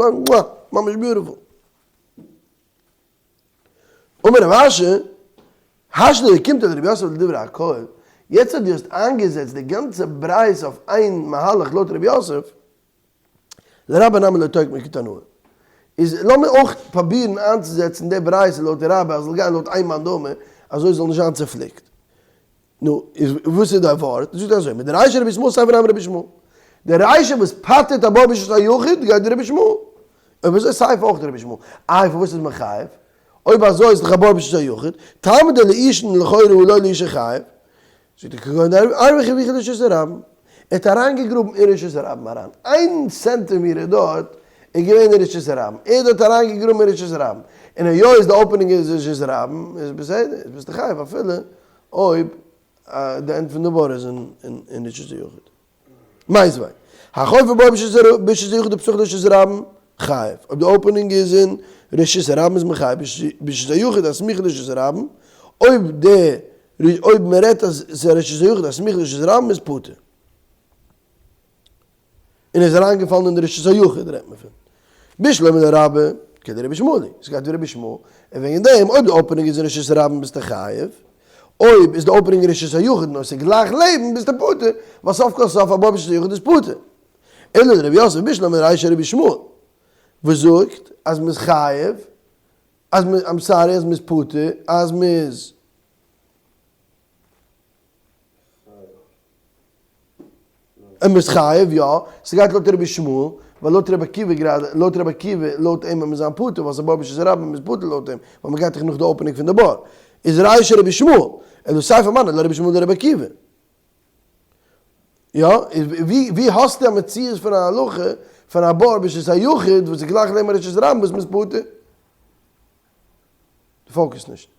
ממש beautiful. אמר רב אשי, השתא דאוקימתא דרב יוסף לדברי הכל, יעצט אז דו האסט איינגעזעצט די גאנצע ברייתא אויף איין מהלך לויט רב יוסף, לרבה נמי לא תוקמה כתנאי. איז לאמיר אויך פראבירן איינצוזעצן די ברייתא לויט רבה אז זאל גיין לויט איין מאן דאמר, אזוי זאל נישט זיין צופליקט. נו, איז וואס איז די ווארט? זאגט אזוי, מדרישא רבי ישמעאל סיפא נמי רבי ישמעאל. די רישא וואס פטר'ט א בור ברשות היחיד גייט ווי רבי ישמעאל. אויב אזוי סיפא אויך רבי ישמעאל. איי פארוואס איז מען חייב? אויב אזוי איז דאך א בור ברשות היחיד. תלמוד דלאישן לכאורה הוא לא לאיש חייב. זאגט ער כגון דערוויך וויכי לרשות הרבים. ער האט אריינגעגראבן אין רשות הרבים אריין. איין סענטימעטער דארט איז געווען אין רשות הרבים. ער האט דארט אריינגעגראבן אין רשות הרבים. און היות די opening איז רשות הרבים איז בסדר, איז ביסטו חייב אפילו אויב די end פון די בור איז אין רשות היחיד. מיתיבי, החופר בור ברשות היחיד ופתוח לרשות הרבים, חייב. אויב די opening איז אין רשות הרבים איז מען חייב, ברשות היחיד הסמוכה לרשות הרבים, אויב די אויב מען רעדט אז ס'איז א רשות היחיד הסמוכה לרשות הרבים איז פטור. און ער איז אריינגעפאלן אין די רשות היחיד רעדט מען פון בשלמא לרבה כדרבי ישמעאל היא, עס גייט ווי רבי ישמעאל, און וועגן דעם אויב די opening איז אין רשות הרבים ביסטו חייב, אויב איז די opening אין רשות היחיד נאר ס'איז גלייך לעבן ביסטו פטור, ווייל סוף כל סוף א בור ברשות היחיד איז פטור. אלא לרב יוסף בשלמא רישא רבי ישמעאל וואס זאגט אז מ'איז חייב. אז מ' I'm sorry אז מ'איז פטור, אז מ'איז. און מ'איז חייב, יא, ס'גייט לויט רבי ישמעאל, ווייל לויט רבי עקיבא גראדע, לויט רבי עקיבא, לויט אים וועט מען זיין פטור, ווייל ס'איז בור ברשות הרבים און מ'איז פטור לויט אים, ווייל מ'גייט דאך נאך די opening פון די בור. איז רישא רבי ישמעאל, אלא סיפא מני לא רבי ישמעאל לרבי עקיבא. יא, איז ווי ווי האסטו א מציאות פון א הלכה פון א בור ברשות היחיד וואס איז גלייך לעבן רשות הרבים וואס מ'איז פטור? דו focus ט נישט.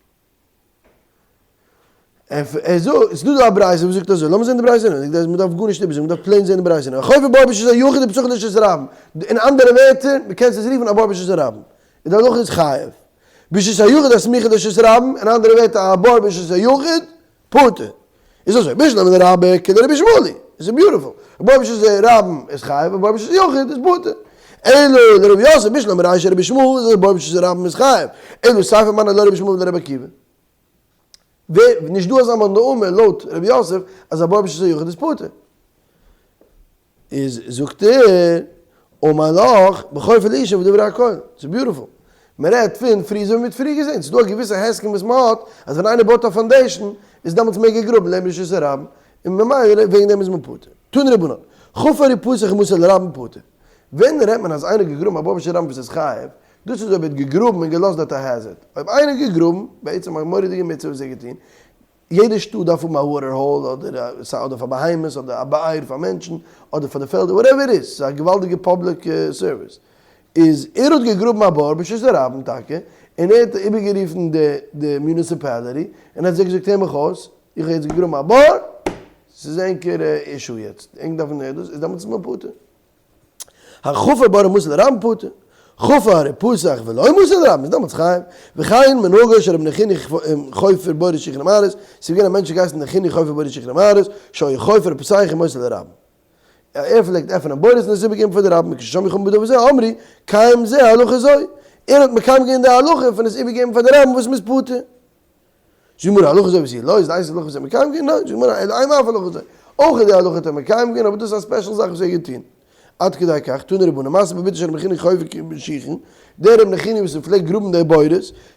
ער זאגט, ס'איז דא דא א ברייתא וואס זאגט אזוי, לאמיר זען די ברייתא, מען דארף גארנישט איבערזאגן, מען דארף plain זען די ברייתא, החופר בור ברשות היחיד ופתחו לרשות הרבים, אין אנדערע ווערטער, מען קען עס רופן א בור ברשות הרבים, און די הלכה איז חייב. ברשות היחיד הסמוכה לרשות הרבים, אין אנדערע ווערטער א בור ברשות היחיד, פטור. איז אזוי, בשלמא לרבה כדרבי ישמעאל היא, עס איז beautiful, א בור ברשות הרבים איז חייב, א בור ברשות היחיד איז פטור. אלא לרב יוסף בשלמא רישא רבי ישמעאל איז א בור ברשות הרבים איז חייב, אלא סיפא מני לא רבי ישמעאל ולא רבי עקיבא. ווער, נישט דא אזא מאן דאמר לויט רב יוסף אז א בור ברשות היחיד איז פטור. איז זאגט ער, אמר לך, בחופר לאשה ודברי הכל, ס'איז beautiful. מען רעדט פון פרי אזוי ווי מ'האט פריער געזען, ס'איז דא א געוויסע הסכם וואס מ'האט, אז ווען איינער בויט א foundation, איז דעמאלטס מעג ער גראבן לעבן רשות הרבים, און ממילא וועגן דעם איז מען פטור. תנו רבנן, חפר ופתח ומסר לרבים פטור. ווען רעדט מען אז איינער האט געגראבן א בור ברשות הרבים וואס איז חייב, דאס איז אויב ער האט געגראבן און געלאזט דארט א hazard. אויב איינער האט געגראבן, בעצם א מורא'דיגע מצוה וואס ער האט געטון, יעדע שטאט דארף האבן א water hole אדער אדער פאר בהמות אדער א באר פאר מענטשן אדער פאר די פעלדער whatever it is, ס'איז א געוואלדיגע public service. איז ער האט געגראבן א בור ברשות הרבים טאקע, און ער האט איבערגערופן די די municipality און האט זיי געזאגט הער מיך אויס, איך האב יעצט געגראבן א בור, ס'איז ענקער issue יעצט, ענק דארפן דאס, איז דעמאלטס איז מען פטור. החופר בור ומסר לרבים פטור, חפר ופתח ולא מסר לרבים איז דעמאלטס חייב, וכן מנהגו של רבי נחוני חופר בורות שיחין ומערות, ס'איז געווען א מענטש געהייסן נחוני חופר בורות שיחין ומערות, שהיה חופר ופותח ומוסר לרבים. ער פלעגט עפענען בורות און עס איבערגעבן פאר די רבים, וכששמעו חכמים בדבר זה אמרו, קיים זה הלכה זו, ער האט מקיים געווען די הלכה פון עס איבערגעבן פאר די רבים וואס מ'איז פטור. זאגט גמרא הלכה זו ותו לא, איז די איינציגסטע הלכה וואס ער האט מקיים געווען? ניין, זאגט גמרא אלא אימא אף הלכה זו, אויך די הלכה האט ער מקיים געווען אבער דאס איז א special זאך וואס ער האט געטון. עד כדי כך, תנו רבנן, מעשה בבתו של רבי נחוני חופר שיחין, דער רבי נחוני וואס פלעגט גראבן די בורות,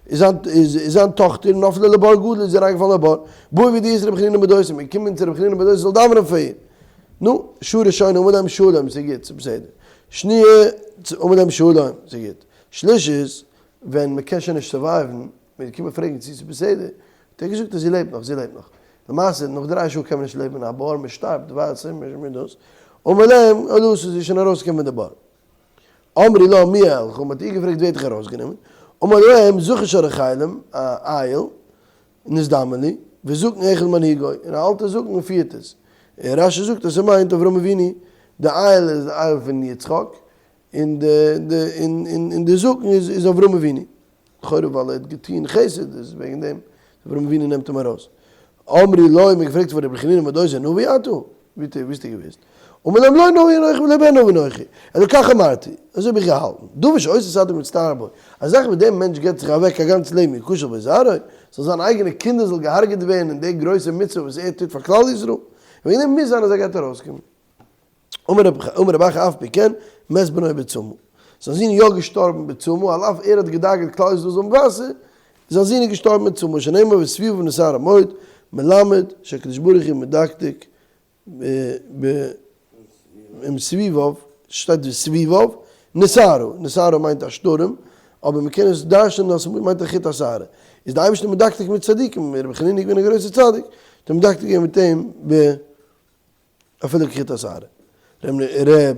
איז זיין טאכטער נפלה לבור גדול איז אריינגעפאלן אין א בור, באו והודיעו את רבי חנינא בן דוסא, מען איז געקומען צו רבי חנינא בן דוסא זאל דאווענען פאר איר. נו, שעה ראשונה אמר להם שלום, ס'איז גוט, ס'איז בסדר. שניה, אמר להם שלום, ס'איז גוט. שלישית, ווען מען קען שוין נישט survive ן, מ'איז געקומען פרעגן צו ס'איז בסדר, האט ער געזאגט אז זי לעבט נאך, זי לעבט נאך. למעשה נאך דריי שעה קען מען נישט לעבן אין א בור, מען שטארבט, די וואסער, מיט דאס. אמר להם, אלא זי איז שוין ארויסגעקומען פון די בור. אמרו לה מי העלך, מען האט איר געפרעגט ווער האט דיך ארויסגענומען, אמר להם, זכר של רחלים, א אייל, נזדמן לי, וזקן אחד מנהיגו, און א אלטער זקן פירט עס. און רשי זאגט אז ס'מיינט אברהם אבינו, די אייל איז די אייל פון יצחק, און די זקן איז אברהם אבינו. לכאורה ווייל ער האט געטוהן חסד איז וועגן דעם אברהם אבינו נעמט אים ארויס. אמרו לו, מ'האט געפרעגט פון רבי חנינא בן דוסא נביא אתה? ווי האסטו געוואוסט? אמר להם לא נביא אנכי ולא בן נביא אנכי, אלא כך אמרתי, אזוי האב איך געהאלטן, דבר שעושה צדיק מצטער בו, א זאך וואס דער מענטש געבט זיך אוועק א גאנץ לעבן יכשל בו זרעו, זאל זיין אייגענע קינדער זאל געהארגעט ווערן אין די גרויסע מצוה וואס ער טוט פאר כלל ישראל, וועגן דעם מוז זיין אז ער גייט ארויסקומען. אמר רבי אחא אף פי כן מת בנו בצמא. זיין זון איז יא געשטארבן בצמא, על אף ער האט געדאגה'ט כלל ישראל זאל האבן וואסער, זיין זון איז געשטארבן בצמא, שנאמר וסביביו נסערה מאוד, מלמד שהקדוש ברוך הוא מדקדק ב עם סביביו, שטייט וסביביו, נסערה, נסערה מיינט א שטורעם, אבער מ'קען עס דרש'נען אז ס'מיינט א חוט השערה. איז די אייבערשטער מדקדק מיט צדיקים, רבי חנינא איז געווען א גרויסער צדיק, האט ער מדקדק געווען מיט אים ב. אפילו כחוט השערה. ר'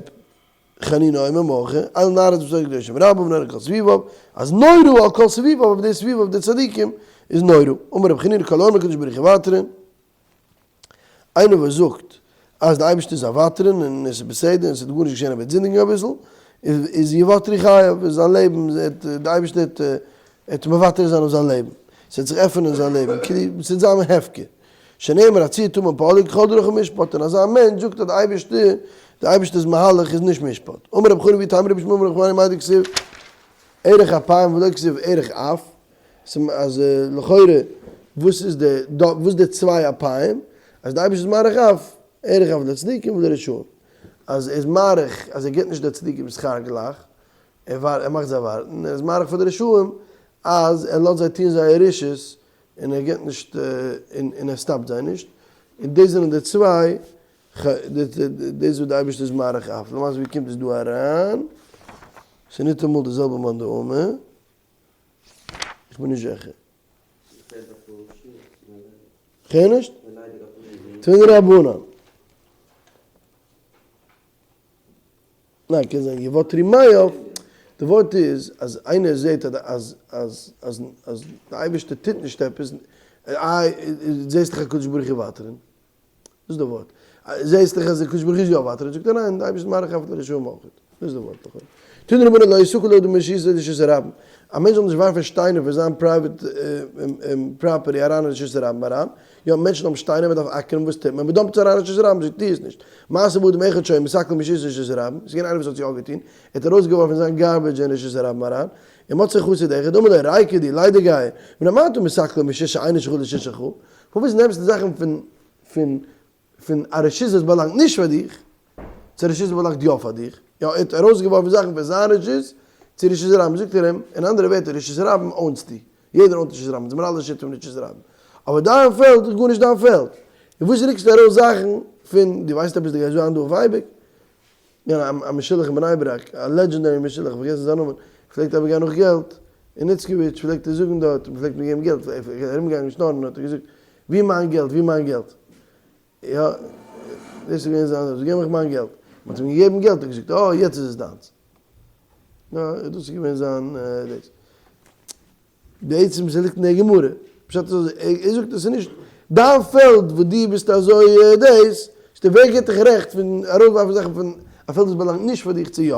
חנינא אומר מהכא, אל נערות בתורה קדושה ורבה ונורא כל סביביו, אז נורא על כל סביביו, אויף די סביביו אויף די צדיקים איז נורא. אמר רבי חנינא כל האומר הקדוש ברוך הוא ותרן, איינער וואס זאגט אז די אייבערשטער איז א ותרן און עס איז בסדר און עס וועט גארנישט געשען ער וועט זינדיגן אביסל, איז יוותרו חייו, איז זיין לעבן, די אייבערשטער וועט מוותר זיין אויף זיין לעבן, עס וועט זיך עפענען זיין לעבן, כאילו עס וועט זיין הפקר. שנאמר הצור תמים פעלו כי כל דרכיו משפט, און אזא מענטש זאגט אז די אייבערשטער, די אייבערשטער'ס מהלך איז נישט משפט. אמר רבי חנא ואיתימא רבי ישמעאל אמר רבי חנינא מאי דכתיב ארך אפים ולא כתיב ארך אף, אז לכאורה וואס איז די וואס איז די צוויי אפים, אז די אייבערשטער איז מאריך אף, ארך אף לצדיקים ולרשעים, אז ער איז מאריך אז ער גיבט נישט די צדיקים שכר גלייך, ער מאכט זיי ווארטן, ער איז מאריך פאר די רשעים. אז ער לאזט זיי טון זייער רשעות און ער גיבט נישט און ער stop ט זיי נישט, און דאס זענען די צוויי, דאס וואס די אייבערשטער איז מאריך אף, למעשה ווי קומט עס דא אריין? ס'איז ניטאמאל די זעלבע מאן דאמר, איך בין נישט זיכער. כ'הער נישט? תנו רבנן. ניין, קען זיין יוותרו מעיו, די ווארט איז אז איינער זעט אז אז אז אז די אייבערשטער טוט נישט עפעס, איי זעסט דאך הקדוש ברוך הוא וותרן, דאס איז די ווארט, זעסט דאך אז הקדוש ברוך הוא איז יא וותרן, זאגט ער ניין, די אייבערשטער מאריך אף לרשעים אויך, דאס איז די ווארט לכאורה. תנו רבנן לא יסכל אדם מרשות לרשות הרבים, א מענטש זאל נישט ווארפן שטיינער פון זיין private property אריין אין רשות הרבים אריין, יא מענטשן האבן שטיינער מען דארף אקערן וואס טוט מען? מען dump ט עס אריין אין רשות הרבים, זאגט טו עס נישט, מעשה באדם אחד שהיה מסקל מרשות לרשות הרבים, ס'איז געווען איינער וואס האט עס יא געטון, ער האט ארויסגעווארפן זיין garbage אין רשות הרבים אריין, ומצאו חסיד אחד אמר לו ריקא דו ליידיגייער, מפני מה אתה מסקל מרשות שאינה שלך לרשות שלך, פארוואס נעמסטו זאכן פון פון פון א רשות וואס באלאנגט נישט פאר דיך, צו א רשות וואס באלאנגט יא פאר דיך, יא ער האט ארויסגעווארפן זאכן פון זיין רשות צו רשות הרבים, זאגט ער אים, אין אנדערע ווערטער רשות הרבים own סטו, יעדער own ט רשות הרבים, אונז זעמיר אלע שותפים אין רשות הרבים, אבער דיין פעלד איז גארנישט דיין פעלד, און וואס רוקסטו ארויס זאכן פון, דו ווייסט עפעס דו גייסט זיין דא אויף אייביג? יא א משולח אין בני ברק, א legendary משולח, כ'האב פארגעסן זיין נאמען, פלעגט אייביג גיין נאך געלט, אין איצקאוויטש פלעגט ער זאגן דארט, מ'פלעגט אים געבן געלט, ער איז ארומגעגאנגען שנארן האט ער געזאגט, ווי מיין געלט, ווי מיין געלט? יא, דאס איז געווען זיין זאך, געב מיך מיין געלט. מען האט אים געגעבן געלט, האט ער געזאגט, אה, יעצט איז עס דיינס. יא, דאס איז געווען זיין דאס. בעצם ס'ליגט אין דער גמרא. פשט איז אזוי, ער זאגט עס איז נישט דיין פעלד וואס דו ביסט אזוי דאס, ווער גיבט דיך רעכט פון ארויסווארפן זאכן פון א פעלד וואס באלאנגט נישט פאר דיך צו יא?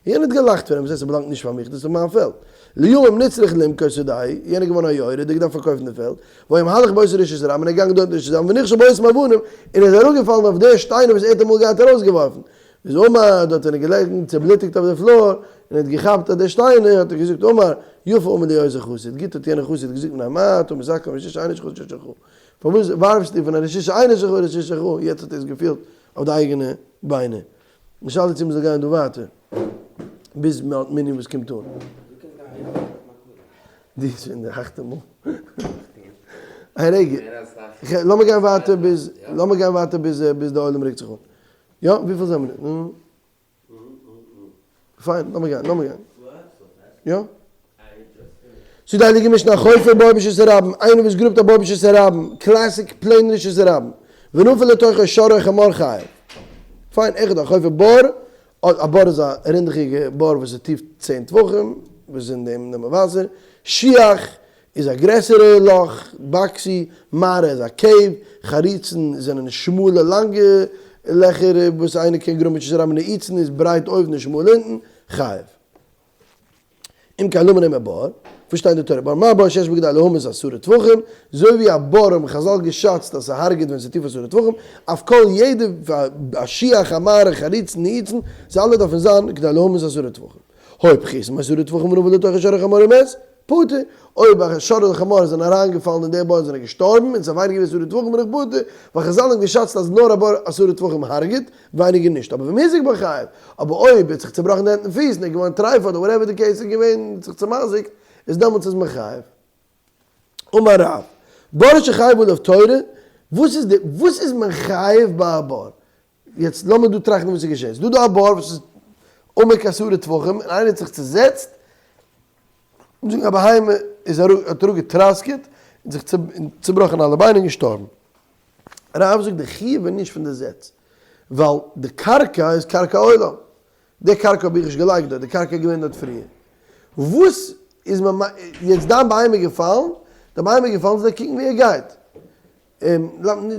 יענער האט געלאכט פון אים, וואס הייסט ס'באלאנגט נישט פאר מיך, דאס איז דאך מיין פעלד. לימים נצרך למכור שדהו, יענער איז געווארן א יורד, ער האט געדארפט פארקויפן די פעלד, והיה מהלך באותה רשות הרבים, און ער איז געגאנגען דארט אין רשות הרבים, ונכשל באותם אבנים, און ער איז אראפגעפאלן אויף די שטיינער וואס ער האט אמאל געהאט ארויסגעווארפן. איז אמר, דארט איז ער געלעגן צעבלוטיגט אויף די floor, און ער האט געכאפט אט די שטיינער, האט ער געזאגט, אמר, יפה אמר לי אותו חסיד, גוט האט יענער חסיד געזאגט, מפני מה אתה מסקל מרשות שאינה שלך לרשות שלך, פארוואס ווארפסטו פון א רשות שאינה שלך לרשות שלך, יעצט האט ער עס געפילט אויף די אייגענע ביינער. די שאלה איז צו מ'זאל גיין דא ווייטער ביז מ'האט מנין וואס קומט אן. די איז שוין די אכטע מאל. איין רגע. לאמיר גיין ווייטער ביז, לאמיר גיין ווייטער ביז ביז די עולם רוקט זיך אן. יא, וויפיל זעמיר? פיין, לאמיר גיין, לאמיר גיין. יא? זאגט די הייליגע משנה החופר בור ברשות הרבים, איינער וואס גראבט א בור ברשות הרבים, classic plain רשות הרבים, ונפל לתוכו שור או חמור חייב. פיין, אחד החופר בור, א בור איז א רינדעכיגע בור וואס איז טיף צען טפחים, וואס איז אין דעם נעמען וואסער, שיח איז א גרעסערע לאך, boxy, מערה איז א cave, חריצין זענען שמאלע לאנגע לעכער וואס איינער קען גראבן מיט רשות הרבים, נעיצין איז ברייט אויבן און שמאל אונטן, חייב. אם כן למה נאמר בור, וואס שטייט אין די תורה בור מה בור שיש בו כדי להמית עשרה טפחים, אזוי ווי א בור האבן חזל געשאצט אז ס'הרג'עט ווען ס'טיף עשרה טפחים, אף כל יעדע א שיח א מערה חריצין נעיצין, זיי אלע דארפן זיין כדי להמית עשרה טפחים. היו פחותין מעשרה טפחים ונפל לתוכו שור או חמור ומת, פטור, אויב א שור אדער חמור זענען אריינגעפאלן אין די בור און זענען געשטארבן און ס'איז ווייניגער ווי עשרה טפחים בין איך פטור, ווייל חזל האבן געשאצט אז נאר א בור עשרה טפחים הרג'ט, ווייניגער נישט, אבער ואם הזיק בו חייב, אבער אויב ער האט זיך צובראכן די הענט און פיס און ער איז געווארן טרייף אדער whatever די case איז געווען, זיך צומזיקט, איז דעמאלטס איז מען חייב. אמר רב, בור שחייבה עליו תורה, וואס איז די, וואס איז מען חייב ביי א בור? יעצט לאמיר דא טראכטן וואס איז געשען, ס'איז דא דא א בור וואס איז עמוק עשרה טפחים און איינער האט זיך צוזעצט, לאמיר זאגן א בהמה איז האט אראפגעטראסקעט און זיך צובראכן אלע ביינער און געשטארבן. רב זאגט די חיוב איז נישט פון די זעץ, ווייל די קרקע איז קרקע עולם, די קרקע האב איך נישט געלייגט דארט, די קרקע איז געווען דארט פריער, וואס איז מען יעצט דיין בהמה געפאלן, די בהמה איז געפאלן זאל ער קוקן ווי ער גייט,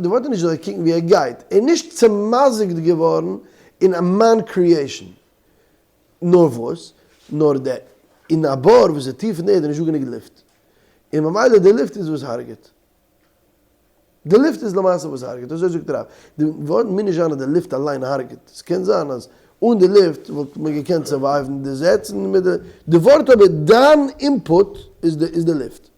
די ווארט איז נישט זאל ער קוקן ווי ער גייט, ער איז נישט צעמזיקט געווארן אין א מיין creation, נאר וואס, נאר די אין א בור וואס איז טיף אין די ערד איז נישטא גענוג לופט, און ממילא די לופט איז וואס הרג'ט. די לופט איז למעשה וואס הרג'ט, אזוי זאגט רב. די ווארט מוז נישט זיין אז די לופט אליין הרג'ט, עס קען זיין אז אן די לופט וואלט מען געקענט survive ן די זעצן מיט די, די ווארט אבער דיין input איז די איז די לופט.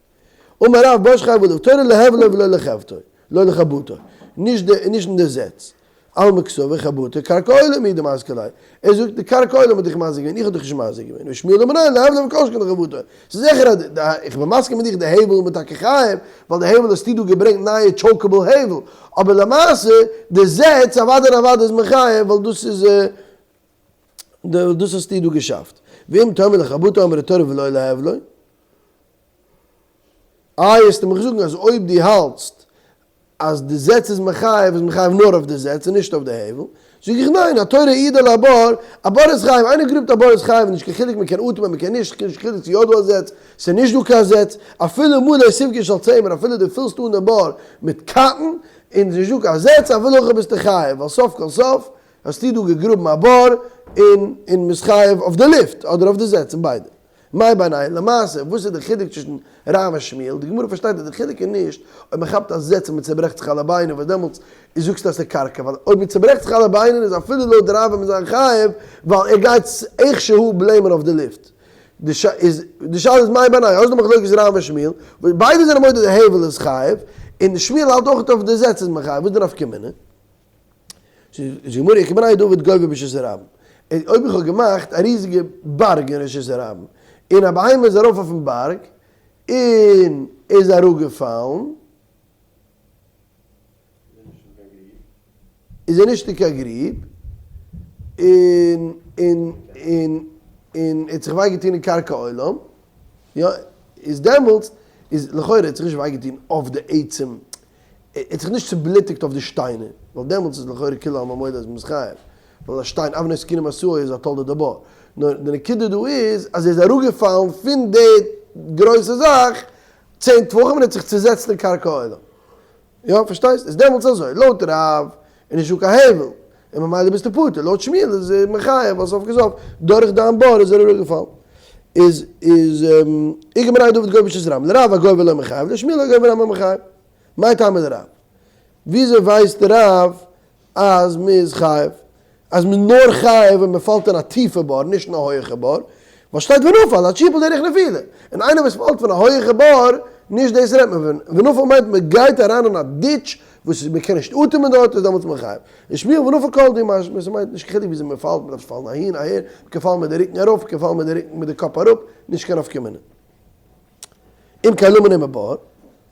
אמר רב בור שחייבה עליו תורה להבלו ולא לחבטו, לא לחבטו, נישט די נישט אין די זעץ. אלמא קסבר חבטה קרקע עולם הוא דמזקי ליה, ער זאגט די קרקע עולם האט דיך מזיק געווען, איך האב דיך נישט מזיק געווען, ושמואל אמר ניין להבלו וכל שכן לחבטה, ס'איז זיכער אז די, איך בין מסכים מיט דיך די הבל איז מען טאקע חייב, ווייל די הבל האסטו דא געברענגט נייע טשאוקעבל הבל, אבער למעשה די זעץ אוודאי און אוודאי איז מען חייב ווייל דאס איז דאס האסטו דא געשאפט, ואם תאמר לחבטה אמרה תורה ולא להבלו. איי וועסטו מיך זאגן אז אויב דו האלטסט אז די זעץ איז מחייב איז מחייב נאר אויף די זעץ און נישט אויף די הבל, זאג איך ניין, התורה העידה על הבור, א בור איז חייב, איינער גראבט א בור איז חייב, נישט קיין חילוק מען קען אטעמען מען קען נישט, נישט קיין חילוק צו יא דא א זעץ, ס'איז נישט דא קיין זעץ, אפילו מלא סופגניות של צמר, אפילו דו פילסט אן די בור מיט cotton, און ס'איז נישט דא קיין זעץ, אפילו הכי ביסטו חייב, ווייל סוף כל סוף האסטו דא געגראבן א בור, און און מ'איז חייב אויף די לופט אדער אויף די זעץ און ביידע. מאי בינייהו, למעשה וואס איז די חילוק צווישן רב און שמואל? די גמרא פארשטייט אז די חילוק איז נישט אויב מען כאפט א זעץ און מען צעברעכט זיך אלע ביינער וואס דעמאלטס איז זאגסטו אז ס'איז קרקע ווייל אויב מען צעברעכט זיך אלע ביינער איז אפילו לויט רב וועט מען זיין חייב ווייל ער גייט איך שהוא blame ען אויף די לופט. די שאלה איז מאי בינייהו, האסט דא מחלוקת רב און שמואל וואס ביידע זענען מודה די הבל איז חייב און שמואל האלט אויך אויף די זעץ איז מען חייב, וואס איז די נפקא מינה? זאגט די גמרא איכא בינייהו דעביד גובה ברשות הרבים, אויב איך האב געמאכט א ריזיגע בארג אין רשות הרבים, און א בהמה איז ארויף אויפן בארג און איז אראפגעפאלן, איז ער נישט אין קיין גריב, און און און און ער האט זיך וויי געטון אין קרקע עולם, יא, איז דעמאלטס איז לכאורה האט זיך נישט וויי געטון אויף די עצם ער האט זיך נישט צובלוטיגט אויף די שטיינער, ווייל דעמאלטס איז לכאורה כולי עלמא מודה אז מ'איז חייב, ווייל א שטיין אבני סכינים עשאו איז א תולדה דבור, נאר די נקודה דא איז אז ער איז אראפגעפאלן פון די גרויסע זאך צען טפחים און האט זיך צוזעצט אין קרקע עולם. יא, פארשטייסט? איז דעמאלטס אזוי, לויט רב איז נישטא קיין הבל, און ממילא ביסטו פטור, לויט שמואל איז ער מחייב ווייל סוף כל סוף דורך דיין בור איז ער אראפגעפאלן. איז איז איכא בינייהו דעביד גובה ברשות הרבים, לרב הגובה לא מיחייב, לשמואל הגובה נמי מיחייב. מאי טעמא דרב? וויאזוי ווייסט רב אז מ'איז חייב? אז מ'איז נאר חייב ווען מ'פאלט אין א טיפע בור, נישט אין א הויעכע בור, ווייל שטייט ונפל עד שיפול דרך נפילה, און איינער וואס פאלט פון א הויעכע בור, נישט דאס רעדט מען פון, ונפל מיינט מ'גייט אריין אין א ditch וואס מ'קען נישט אטעמען דארט, איז דעמאלטס מען חייב. לשמואל ונפל כל דהו משמע, ס'מיינט נישט קיין חילוק וויאזוי מ'פאלט, מ'דארף פאלן אהין אהער, מ'קען פאלן מיט די רוקן ארויף, מ'קען פאלן מיט די רוקן מיט די קאפ אראפ, נישט קיין נפקא מינה. אם כן למה נאמר בור?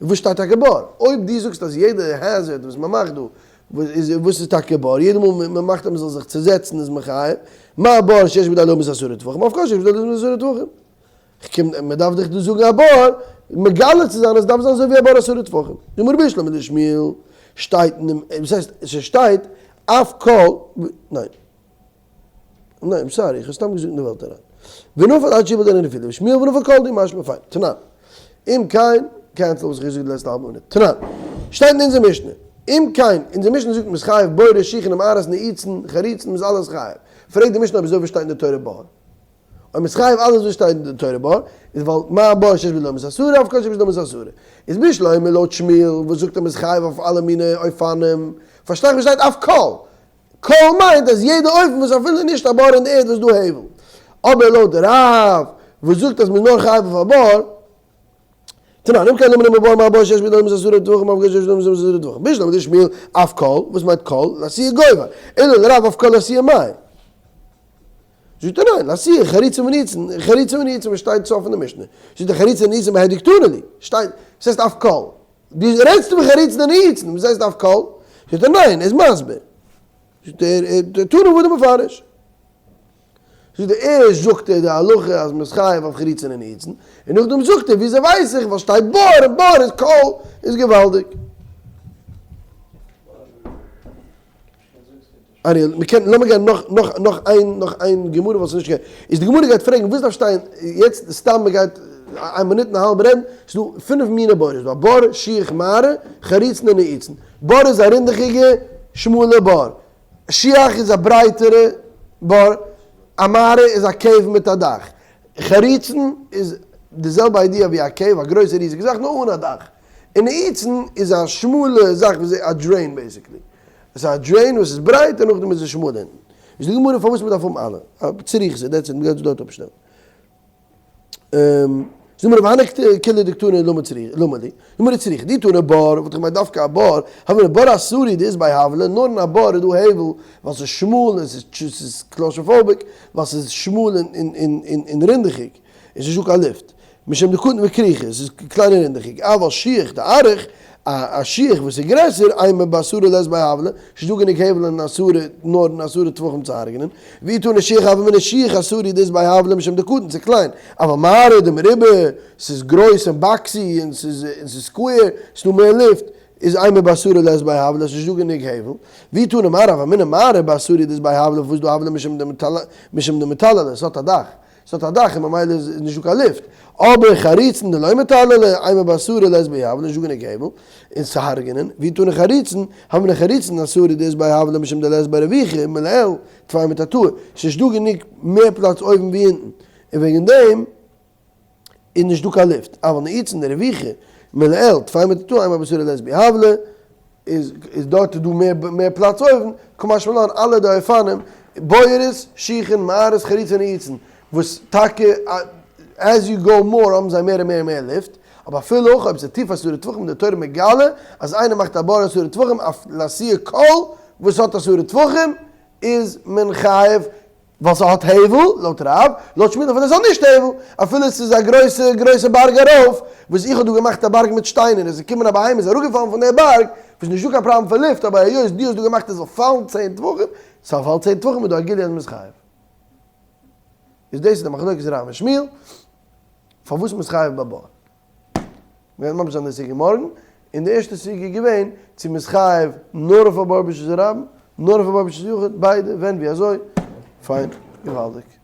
וואס שטייט טאקע בור? אויב דו זאגסט אז יעדע hazard וואס מען מאכט דא, וואס איז טאקע בור? יעדע מאל מען מאכט אז מען זאל זיך צוזעצן איז מען חייב? מה בור שיש בידי להמית עשרה טפחים? אף כל שיש בידי להמית עשרה טפחים. כ'קום, מען דארף דיך דא זאגן א בור, מגלה צו זיין אז עס דארף זיין אזוי ווי א בור עשרה טפחים. די גמרא בשלמא דשמואל שטייט אין דעם, וואס הייסט ס'שטייט אף כל, ניין. ניין, I'm sorry, איך האב סתם געזאגט אין די וועלט אריין. ונפל עד שיפול דרך נפילה, ושמואל ונפל כל דהו משמע פיין. תנן. אם כן, cancel וואס איך האב געזאגט די לעצטע האלבע מינוט. תנן. שטייט אין אונזער משנה. אם כן, אונזער משנה זאגט מ'איז חייב בורר שיחין ומערות נעיצין חריצין מ'איז אלעס חייב. פרעגט די משנה אויב אזוי וואס שטייט אין די תורה בור? אויב מ'איז חייב אלעס וואס שטייט אין די תורה בור, איז ווייל מה בור שיש בידו להמית עשרה, אף כל שיש בידו להמית עשרה. איז בשלמא לויט שמואל וואס זאגט אז מ'איז חייב אויף אלע מיני אופנים, פארשטיי איך וואס שטייט אף כל. כל מיינט אז יעדע אופן וואס אפילו נישט א בור אין די ערד וואס דא הבל. אבער לויט רב וואס זאגט אז מ'איז נאר חייב אויף א בור, תנן, אם כן למה נאמר בור מה בור שיש בידו להמית עשרה טפחים אף כל שיש בידו להמית עשרה טפחים. בשלמא דשמואל אף כל, וואס מיינט כל? לאתויי גובה. אלא לרב אף כל לאתויי מאי. זאגט ער ניין, לאתויי חריצין ונעיצין, חריצין ונעיצין וואס שטייט סוף פון די משנה. זאגט ער חריצין ונעיצין בהדיא קתני להו. שטייט, עס הייסט אף כל. דו רעדסט פון חריצין ונעיצין, וואס הייסט אף כל? זאגט ער ניין, ער איז מסביר. זאגט ער, תנא הוא דמפרש. זאגט ער, ערשט זאגט ער די הלכה אז מ'איז חייב אויף חריצין און נעיצין, און נאכדעם זאגט ער וויאזוי ווייס איך, ווייל שטייט בור, און בור איז כל, איז געוואלדיג. אריאל, מ'קען, לאמיר גיין נאך, נאך, נאך איין, נאך איין גמרא וואס איז נישט קיין, איז די גמרא גייט פרעגן וואס דארף שטיין יעצט סתם מ'גייט איין מינוט און א האלב רעדן, ס'איז דא פינף מיני בורות, ס'איז דא א בור, שיח מערה, חריצין און נעיצין. בור איז א רינדעכיגע שמאלע בור, שיח איז א ברייטערע בור, א מערה איז א cave מיט א דאך, חריצין איז די זעלבע idea ווי א cave, א גרויסע ריזיגע זאך נאר אן א דאך, און נעיצין איז א שמאלע זאך ווי א drain basically. עס איז א drain וואס איז ברייט און נאכדעם איז עס שמאל אונטן. איז די גמרא פארוואס מען דארף האבן אלע. צריכתא, that's it, מען גייט עס דארט אפשטעלן. זאג מיר והני כולהו דקתני למה צריכא למה לי, למה לי צריכא דאי תנא בור, וואלט איך געמיינט דווקא א בור, הוה אמינא בור עשרה דאית ביה הבלא, נאר אין א בור איז דא הבל ווייל ס'איז שמאל און ס'איז claustrophobic ווייל ס'איז שמאל און רינדעכיג און ס'איז נישטא קיין לופט, משום דקטין וכריכא, ס'איז קליין און רינדעכיג, אבל שיח דאריך, א שיח וואס איז גרעסער, אימא בעשרה לית ביה הבלא, ס'נישט דא גענוג הבל אין עשרה, נאר אין עשרה טפחים צו הרג'נען, ואי תנא שיח הוה אמינא שיח עשרה דאית ביה הבלא משום דקטין, ס'איז קליין, אבל מערה דמרובעא, ס'איז גרויס און boxy און ס'איז square, ס'איז דא מער לופט, איז אימא בעשרה לית ביה הבלא, ס'איז נישט דא גענוג הבל, ואי תנא מערה הוה אמינא מערה בעשרה דאית ביה הבלא, פארוואס איז דא הבלא משום דמטללא, ס'האט א דאך. ס'האט א דאך און ממילא איז נישט דא קיין לופט, אבער חריצין דלא מטללי, אימא בעשרה לית בהו הבלא, נישט דא גענוג הבל און צו הרג'נען, ואי תנא חריצין, הוה אמינא חריצין עשרה דאית בהו הבלא משום דלית בהו ריווחא מלעיל טפי מתתאי, ס'איז נישט דא גענוג מער פלאץ אויבן ווי אונטן, און וועגן דעם איז נישט דא קיין לופט, אבל נעיצין דרוויחא מלעיל טפי מתתאי, אימא בעשרה לית בהו הבלא, איז איז דארט איז דא מער מער פלאץ אויבן, קא משמע לן אלע די אופנים, בורות, שיחין, מערות, חריצין נעיצין, וואס טאקע as you go more האבן זיי מער און מער און מער לופט, אבער אפילו אויך אויב ס'איז טיף עשרה טפחים די תורה מגלה אז איינער מאכט א בור עשרה טפחים אויף לאתויי כל וואס האט עשרה טפחים איז מען חייב ווייל ס'האט הבל, לויט רב, לויט שמואל אפילו ס'האט נישט הבל, אפילו ס'איז א גרויסע גרויסע בארג ארויף, וואס איך האב דא געמאכט א בארג מיט שטיינער און עס איז געקומען א בהמה איז אראפגעפאלן פון דער בארג, וואס נישט דא קיין פראבלעם פון לופט, אבער היות דו האסט דא געמאכט עס זאל פאלן צען טפחים, ס'זאל פאלן צען טפחים איז דא א גילוי אז מ'איז חייב. איז דאס איז די מחלוקת רב און שמואל פארוואס מ'איז חייב ביי בור. מיר וועלן ממשיך זיין די סוגיא מארגן, און די ערשטע סוגיא איז געווען צו מ'איז חייב נאר אויף א בור ברשות הרבים, נאר אויף א בור ברשות היחיד, ביידע, ווען, ווי אזוי, פיין, געוואלדיג.